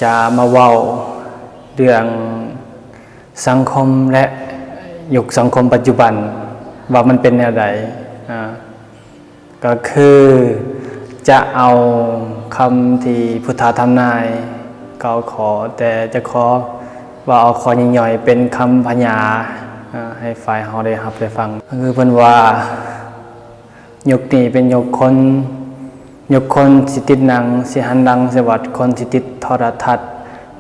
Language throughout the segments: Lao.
ຈະມາເວົ້າເລື່ອງສັງຄົມ ແລະ ຍຸກສັງຄົມປັດຈຸບັນວ່າມັນເປັນແນວໃດ. ກໍຄືຈະເອົາຄຳທີ່ພຸດທະທຳນາຍ ເກົ້າຂໍ້ ແຕ່ຈະຂໍເວົ້າເອົາຂໍ້ຍ່ອຍໆ ເປັນຄຳພະຍາ ອາ ໃຫ້ຝ່າຍເຮົາໄດ້ຮັບໄດ້ຟັງ. ກໍຄືເພິ່ນວ່າ ຍຸກນີ້ເປັນຍຸກຄົນ ຍຸກຄົນຊິຕິດໜັງ ຊິຫັນຫຼັງໃສ່ວັດ, ຄົນຊິຕິດໂທລະທັດ,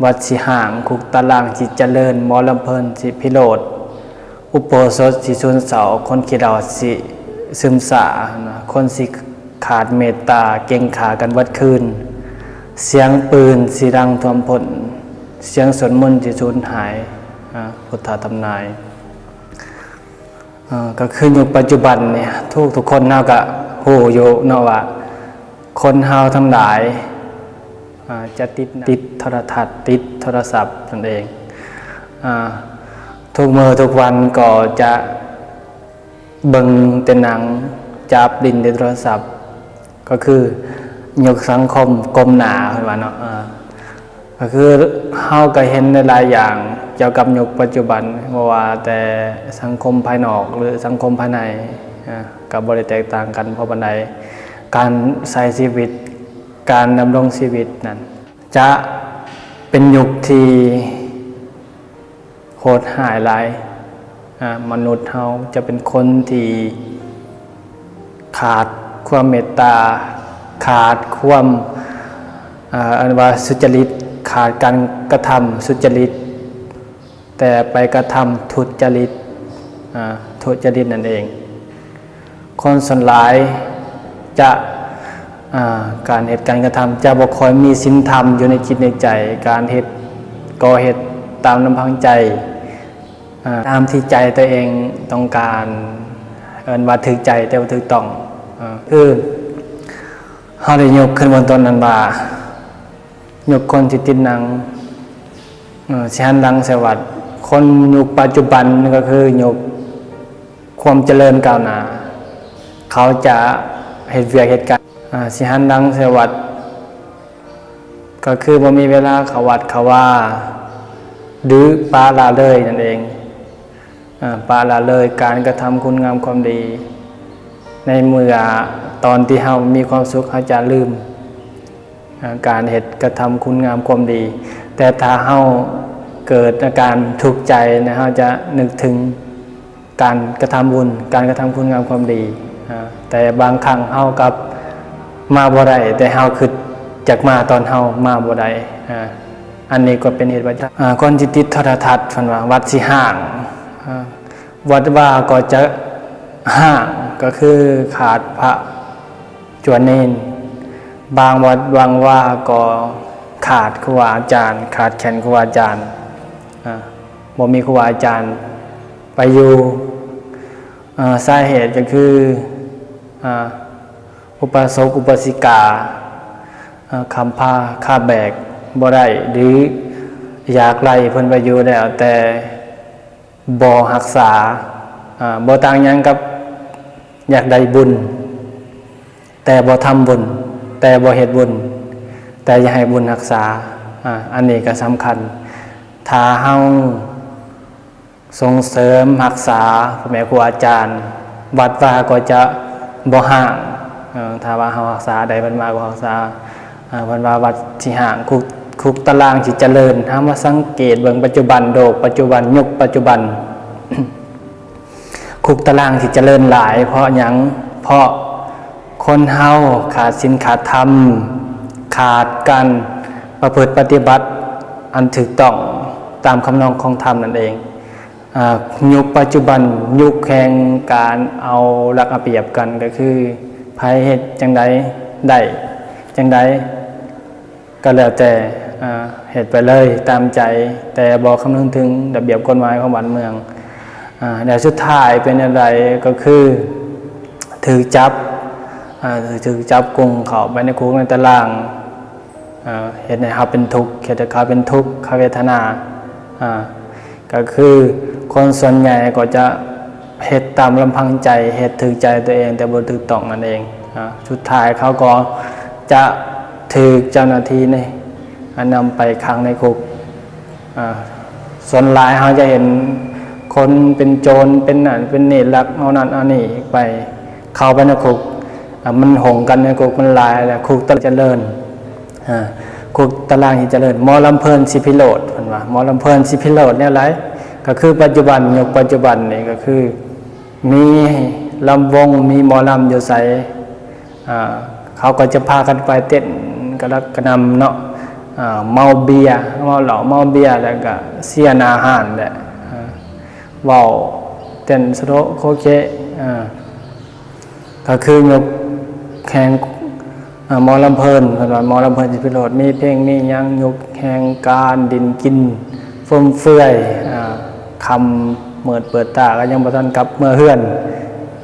ວັດຊິຮ້າງ, ຄຸກຕາລາງຊິຈະເລີນ, ໝໍລຳເພີນຊິພິໂລດ, ອຸໂບສົດຊິຊວນເສົ້າ, ຄົນຂີ້ເຫຼົ້າຊິຊຶມຊາ, ຄົນຊິຂາດເມດຕາ, ເກັ່ງຂ້າກັນເບິດຄືນ, ສຽງປືນຊິດັງທົ່ວມພົ້ນ, ສຽງສວດມົນຊິສູນຫາຍ. ອາ ພຸດທະທຳນາຍ. ເອີ ກໍຄືຍຸກປັດຈຸບັນນີ້ ທຸກ ທຸກຄົນເຮົາກໍຮູ້ຢູ່ເນາະວ່າ ຄົນເຮົາທັງຫຼາຍ ອາ ຈະຕິດ ຕິດໂທລະທັດ ຕິດໂທລະສັບນັ້ນເອງ. ອາ ທຸກມື້ທຸກວັນກໍຈະເບິ່ງແຕ່ໜັງ ຈັບຫຼິ້ນແຕ່ໂທລະສັບ ກໍຄືຍຸກສັງຄົມກົ້ມໜ້າ ເພິ່ນວ່າເນາະ. ເອີ ກໍຄືເຮົາກໍເຫັນຫຼາຍໆຢ່າງກ່ຽວກັບຍຸກປັດຈຸບັນ ບໍ່ວ່າແຕ່ສັງຄົມພາຍນອກ ຫຼື ສັງຄົມພາຍໃນ ອາ ກໍບໍ່ໄດ້ແຕກຕ່າງກັນພໍປານໃດ. ການໃຊ້ຊີວິດ ການດຳລົງຊີວິດນັ້ນ ຈະເປັນຍຸກທີ່ ໂຫດຮ້າຍຫຼາຍ. ອາ ມະນຸດເຮົາຈະເປັນຄົນທີ່ຂາດຄວາມເມດຕາ, ຂາດຄວາມ ເອີ ອັນວ່າສຸຈະລິດ, ຂາດການກະທຳສຸຈະລິດ, ແຕ່ໄປກະທຳທຸດຈະລິດ, ອາ ທຸຈະລິດນັ້ນເອງ. ຄົນສ່ວນຫຼາຍຈະ ອາ ການເຮັດການກະທຳຈະບໍ່ຄ່ອຍມີສິນທຳຢູ່ໃນຈິດໃນໃຈ, ການເຮັດກໍເຮັດຕາມລຳພັງໃຈ ອາ ຕາມທີ່ໃຈຕົວເອງຕ້ອງການ, ເອີ້ນວ່າຖືກໃຈແຕ່ບໍ່ຖືກຕ້ອງ. ອາ ຄືເຮົາໄດ້ຍົກຂຶ້ນເບື້ອງຕົ້ນນັ້ນວ່າ ຍຸກຄົນທີ່ຕິດໜັງ ເອີ ຊິຫັນຫຼັງໃສ່ວັດ. ຄົນຍຸກປັດຈຸບັນກໍຄືຍຸກຄວາມຈະເລີນກ້າວໜ້າ, ເຂົາຈະເຮັດວຽກເຮັດການ ອາ ຊິຫັນຫຼັງໃສ່ວັດ ກໍຄືບໍ່ມີເວລາເຂົ້າວັດເຂົ້າວາ ຫຼື ປະລະເລີຍນັ້ນເອງ. ອາ ປະລະເລີຍການກະທຳຄຸນງາມຄວາມດີ ໃນເມື່ອຕອນທີ່ເຮົາມີຄວາມສຸກ ເຮົາຈະລືມ ອາ ການເຮັດກະທຳຄຸນງາມຄວາມດີ. ແຕ່ຖ້າເຮົາເກີດອາການທຸກໃຈນະ ເຮົາຈະນຶກເຖິງການກະທຳບຸນ, ການກະທຳຄຸນງາມຄວາມດີ. ອາ ແຕ່ບາງຄັ້ງເຮົາກັບມາບໍ່ໄດ້, ແຕ່ເຮົາຄິດຢາກມາຕອນເຮົາມາບໍ່ໄດ້. ອາ ອັນນີ້ກໍເປັນເຫດປັດຈັຍ. ອາ ຄົນທີ່ຕິດໂທລະທັດ ເພິ່ນວ່າວັດຊິຮ້າງ, ອາ ວັດວາກໍຈະຮ້າງ ກໍຄືຂາດພະຈວນເນນ, ບາງວັດບາງວາກໍຂາດຄູບາອາຈານ, ຂາດແຄນຄູບາອາຈານ, ອາ ບໍ່ມີຄູບາອາຈານໄປຢູ່. ອາ ສາເຫດກໍຄື ອາ ອຸປາສົກອຸປາສິກາ ອາ ຄ້ຳພາຄາບແບກບໍ່ໄດ້ ຫຼື ຢາກໄລ່ເພິ່ນໄປຢູ່ແລ້ວ ແຕ່ ບໍ່ຮັກສາ, ອາ ບໍ່ຕ່າງຫຍັງກັບຢາກໄດ້ບຸນ ແຕ່ບໍ່ທຳບຸນ, ແຕ່ບໍ່ເຮັດບຸນ, ແຕ່ຢາກໃຫ້ບຸນຮັກສາ. ອາ ອັນນີ້ກໍສຳຄັນ. ຖ້າເຮົາສົ່ງເສີມຮັກສາພໍ່ແມ່ຄູອາຈານ, ວັດວາກໍຈະບໍ່ຮ້າງ. ເອີ ຖ້າວ່າເຮົາຮັກສາໄດ້ ເພິ່ນວ່າກໍຮັກສາ. ອາ ເພິ່ນວ່າວັດຊິຮ້າງ, ຄຸກ ຄຸກຕາລາງຊິຈະເລີນ. ເຮົາມາສັງເກດເບິ່ງປັດຈຸບັນ, ໂລກປັດຈຸບັນ, ຍຸກປັດຈຸບັນ, ຄຸກຕາລາງຊິຈະເລີນຫຼາຍ. ເພາະຫຍັງ? ເພາະຄົນເຮົາຂາດສິນຂາດທຳ, ຂາດການປະພຶດປະຕິບັດອັນຖືກຕ້ອງຕາມຄຳນອງຂອງທຳນັ້ນເອງ. ອາ ຍຸກປັດຈຸບັນ ຍຸກແຫ່ງການເອົາລັດເອົາປຽບກັນ, ກໍຄືໃຜເຮັດຈັ່ງໃດໄດ້ຈັ່ງໃດກໍແລ້ວແຕ່, ອາ ເຮັດໄປເລີຍຕາມໃຈ, ແຕ່ບໍ່ຄຳນຶງເຖິງລະບຽບກົດໝາຍຂອງບ້ານເມືອງ. ອາ ແລ້ວສຸດທ້າຍເປັນແນວໃດ? ກໍຄືຖືກຈັບ, ອາ ຖືກຈັບກຸມເຂົ້າໄປໃນຄຸກໃນຕາລາງ. ເຮັດໃຫ້ເຮົາເປັນທຸກ, ເຮັດໃຫ້ເຂົາເປັນທຸກຂະເວທະນາ. ອາ ກໍຄືຄົນສ່ວນໃຫຍ່ກໍຈະເຮັດຕາມລຳພັງໃຈ, ເຮັດຖືກໃຈຕົວເອງ ແຕ່ບໍ່ຖືກຕ້ອງນັ້ນເອງ. ອາ ສຸດທ້າຍເຂົາກໍຈະຖືກເຈົ້າໜ້າທີ່ນີ້ ນຳໄປຂັງໃນຄຸກ. ອາ ສ່ວນຫຼາຍເຮົາຈະເຫັນຄົນເປັນໂຈນ ເປັນນັ້ນເປັນນີ້ ລັກເອົານັ້ນເອົານີ້ໄປ ເຂົ້າໄປໃນຄຸກ. ອາ ມັນຫົງກັນໃນຄຸກ ມັນຫຼາຍ ແລ້ວຄຸກຕະຫຼາງຈະເລີນ. ອາ ຄຸກຕະຫຼາງທີ່ຈະເລີນ ໝໍລຳເພີນ ສິພິໂລດ ເພິ່ນວ່າ ໝໍລຳເພີນ ສິພິໂລດ ແນວໃດ? ກໍຄືປັດຈຸບັນ ຍຸກປັດຈຸບັນນີ້ ກໍຄືມີລຳວົງ ມີໝໍລຳຢູ່ໃສ ອາ ເຂົາກໍຈະພາກັນໄປເຕັ້ນກະລັກກະນຳເນາະ. ອາ ເມົາເບຍ ເມົາເຫຼົ້າ ເມົາເບຍ ແລ້ວກະເສຍໜ້າຮ້ານແຫຼະ. ອາ ເວົ້າເຕັ້ນສະໂດະໂຄເຄະ ອາ ກໍຄືຍຸກແຫ່ງ ອາ ໝໍລຳເພີນ ເພິ່ນວ່າໝໍລຳເພີນ ສິພິໂລດ ມີເພງມີຫຍັງ ຍຸກແຫ່ງການຫຼິ້ນກິນຟຸມເຟືອຍ. ອາ ຄ່ຳມືດເປີດຕາກໍຍັງບໍ່ທັນກັບເມືອເຮືອນ.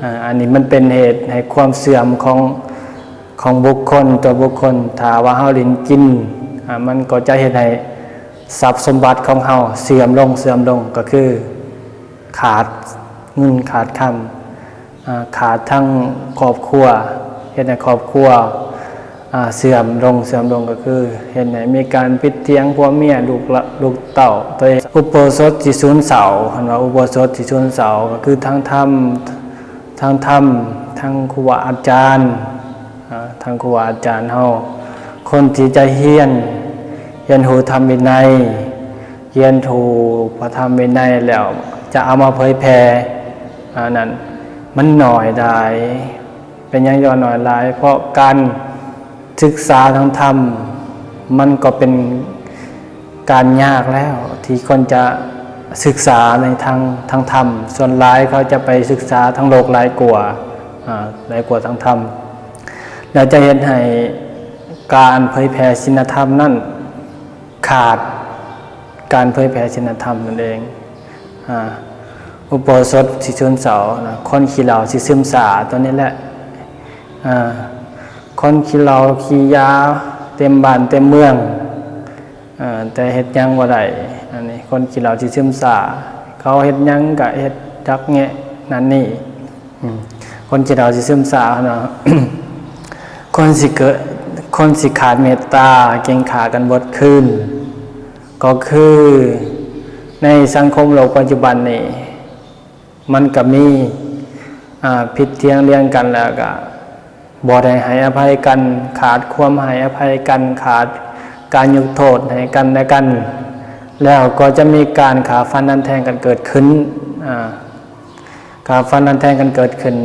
ອາ ອັນນີ້ມັນເປັນເຫດໃຫ້ຄວາມເສື່ອມຂອງ ຂອງບຸກຄົນຕໍ່ບຸກຄົນ. ຖ້າວ່າເຮົາຫຼິ້ນກິນ ອາ ມັນກໍຈະເຮັດໃຫ້ຊັບສົມບັດຂອງເຮົາເສື່ອມລົງ ເສື່ອມລົງ ກໍຄືຂາດເງິນຂາດຄຳ ອາ ຂາດທັງຄອບຄົວ ເຮັດໃຫ້ຄອບຄົວ ອາ ເສື່ອມລົງ ເສື່ອມລົງ ກໍຄືເຮັດໃຫ້ມີການຜິດຖຽງຜົວເມຍ ລູກລະ ລູກເຕົ້າ ໂຕເອງ. ອຸໂບສົດທີ່ສູນເສົ້າ ເພິ່ນວ່າອຸໂບສົດທີ່ສູນເສົ້າ ກໍຄືທັງທຳ ທັງທຳ ທັງຄູບາອາຈານ ອາ ທັງຄູບາອາຈານເຮົາ ຄົນທີ່ຈະຮຽນ ຮຽນຮູ້ທຳວິໄນ ຮຽນຮູ້ພະທຳວິໄນແລ້ວຈະເອົາມາເຜີຍແຜ່ ອາ ນັ້ນມັນໜ້ອຍດາຍ. ເປັນຫຍັງຈັ່ງໜ້ອຍຫຼາຍ? ເພາະການສຶກສາທາງທຳ ມັນກໍເປັນການຍາກແລ້ວ ທີ່ຄົນຈະສຶກສາໃນທາງ ທາງທຳ. ສ່ວນຫຼາຍເຂົາຈະໄປສຶກສາທາງໂລກຫຼາຍກວ່າ ອາ ຫຼາຍກວ່າທາງທຳ ແລ້ວຈະເຮັດໃຫ້ການເຜີຍແຜ່ສິນລະທຳນັ້ນຂາດ ການເຜີຍແຜ່ສິນລະທຳນັ້ນເອງ. ອາ ອຸໂບສົດທີ່ສູນເສົ້ານະ ຄົນຂີ້ເຫຼົ້າຊິຊຶມຊາ ຕົວນີ້ແຫຼະ. ອາ ຄົນຂີ້ເຫຼົ້າຂີ້ຢາເຕັມບ້ານເຕັມເມືອງ ອາ ແຕ່ເຮັດຫຍັງບໍ່ໄດ້. ອັນນີ້ຄົນຂີ້ເຫຼົ້າຊິຊຶມຊາ ເຂົາເຮັດຫຍັງກະເຮັດດັກແງະນັ້ນນີ້. ອືມ ຄົນຂີ້ເຫຼົ້າຊິຊຶມຊາເນາະ ຄົນຊິເກີດ ຄົນຊິຂາດເມດຕາ ເກັງຂາກັນເບິດຄືນ. ກໍຄືໃນສັງຄົມໂລກປັດຈຸບັນນີ້ ມັນກະມີ ອາ ຜິດຖຽງຖຽງກັນ ແລ້ວກະບໍ່ໄດ້ໃຫ້ອະໄພກັນ ຂາດຄວາມໃຫ້ອະໄພກັນ ຂາດການຍົກໂທດໃຫ້ກັນແລະກັນ ແລ້ວກໍຈະມີການຂ້າຟັນລັນແທງກັນເກີດຂຶ້ນ. ອາ ການຟັນລັນແທງກັນເກີດຂຶ້ນ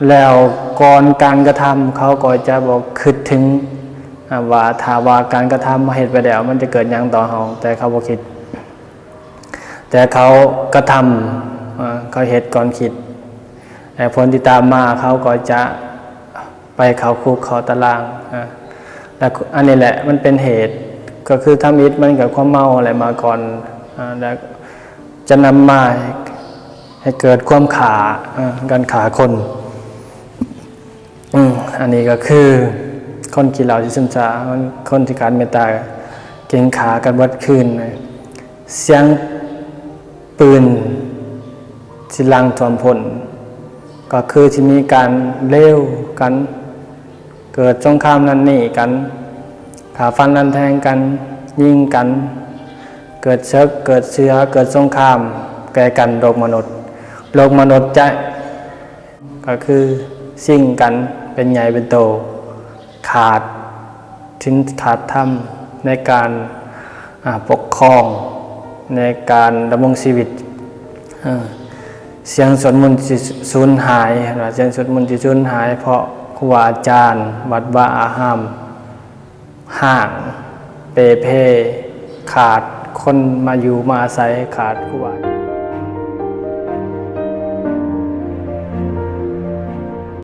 ແລ້ວກ່ອນການກະທຳ ເຂົາກໍຈະບໍ່ຄິດເຖິງ ອາ ວ່າຖ້າວ່າການກະທຳເຮົາເຮັດໄປແລ້ວ ມັນຈະເກີດຫຍັງຕໍ່ເຮົາ ແຕ່ເຂົາບໍ່ຄິດ ແຕ່ເຂົາກະທຳ ອາ ເຂົາເຮັດກ່ອນຄິດ ແລະ ຜົນທີ່ຕາມມາ ເຂົາກໍຈະ ໄປເຂົ້າຄຸກເຂົ້າຕາລາງ ອາ ແລະ ອັນນີ້ແຫຼະມັນເປັນເຫດ ກໍຄືທຳອິດມັນກໍຄວາມເມົາແຫຼະມາກ່ອນ ອາ ແລະ ຈະນຳມາໃຫ້ເກີດຄວາມຂ້າ ອາ ການຂ້າຄົນ. ອືມ ອັນນີ້ກໍຄືຄົນຂີ້ເຫຼົ້າທີ່ຊຶມຊາ ຄົນທີ່ຂາດເມດຕາ ເກັງຂາກັນເບິດຄືນ. ສຽງປືນຊິຫຼັ່ງຖ້ວມພົ້ນ ກໍຄືຊິມີການເລວກັນ ເກີດສົງຄາມນັ້ນນີ້ກັນ ຂ້າຟັນລັນແທງກັນ ຍິງກັນ ເກີດເສິກ ເກີດເສືອ ເກີດສົງຄາມແກ່ກັນ. ໂລກມະນຸດ ໂລກມະນຸດຈະ ກໍຄືຊິງກັນເປັນໃຫຍ່ເປັນໂຕ ຂາດສິນຂາດທຳໃນການ ອາ ປົກຄອງ ໃນການດຳລົງຊີວິດ. ເອີ ສຽງສວດມົນຊິສູນຫາຍ ເຫັນວ່າສຽງສວດມົນຊິສູນຫາຍ ເພາະຄູບາອາຈານ ວັດວາອາຮາມ ຮ້າງເປ່ເພ ຂາດຄົນມາຢູ່ມາອາໄສ ຂາດຄູບາ